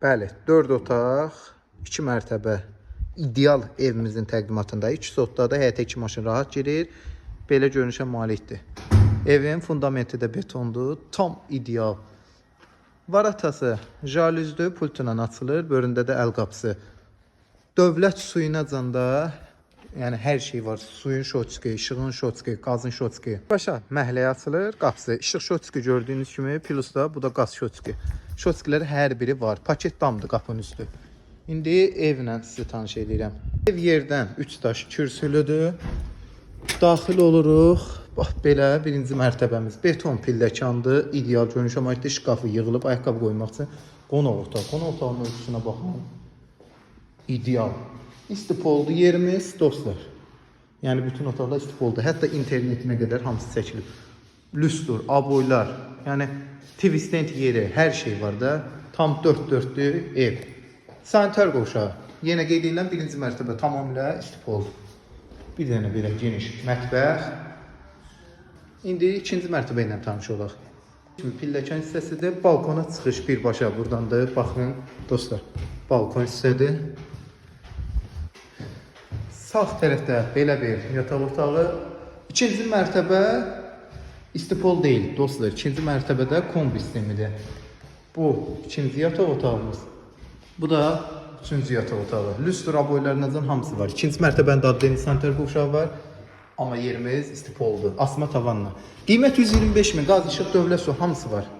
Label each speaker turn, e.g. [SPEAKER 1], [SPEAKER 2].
[SPEAKER 1] Bəli, 4 otaq, 2 mərtəbə ideal evimizin təqdimatında. 2 sotda da həyətə 2 maşın rahat girir. Belə görünüşə malikdir. Evin fundamenti də betondur. Tam ideal. Varatası jalüzdür, pultla açılır, böründə də əl qapısı. Dövlət suyuna da, yəni hər şey var. Suyun şotçki, işığın şotçki, qazın şotçki. Başa məhəlləyə açılır qapısı. İşıq şotçki gördüyünüz kimi, plus da bu da qaz şotçki. Şotçkiləri hər biri var. Paket damdır qapının üstü. İndi evlə sizi tanış eləyirəm. Ev yerdən 3 daş kürsülüdür. Daxil oluruq. Bax belə birinci mərtəbəmiz beton pilləkandır. İdeal görünüşə malikdir. Şkafı yığılıb ayaqqabı qoymaq üçün qonaq otağı. Qonaq otağının ölçüsünə baxın. İdeal. İstipoldu yerimiz dostlar. Yəni bütün otaqlar istipoldu. Hətta internetinə qədər hamısı çəkilib. Lüstr, aboylar, yəni TV stand yeri, hər şey var da. Tam dörd dörtlük ev. Sanitar qovşağı. Yenə qeyd edirəm, birinci mərtəbə tamamilə istipoldu. Bir dənə belə geniş mətbəx. İndi ikinci mərtəbə ilə tanış olaq. Şimdi pilləkən hissəsidir. Balkona çıxış birbaşa burdandır. Baxın dostlar. Balkon hissədir. Sağ tərəfdə belə bir yataq otağı. İkinci mərtəbə istipol deyil dostlar. İkinci mərtəbədə kombi sistemidir. Bu ikinci yataq otağımız. Bu da üçüncü yataq otağı. Lüstr aboylarından hamısı var. İkinci mərtəbənin də adlı sanitar qovşağı var. Amma yerimiz istipoldur. Asma tavanla. Qiymət 125 min. Qaz, işıq, dövlət su hamısı var.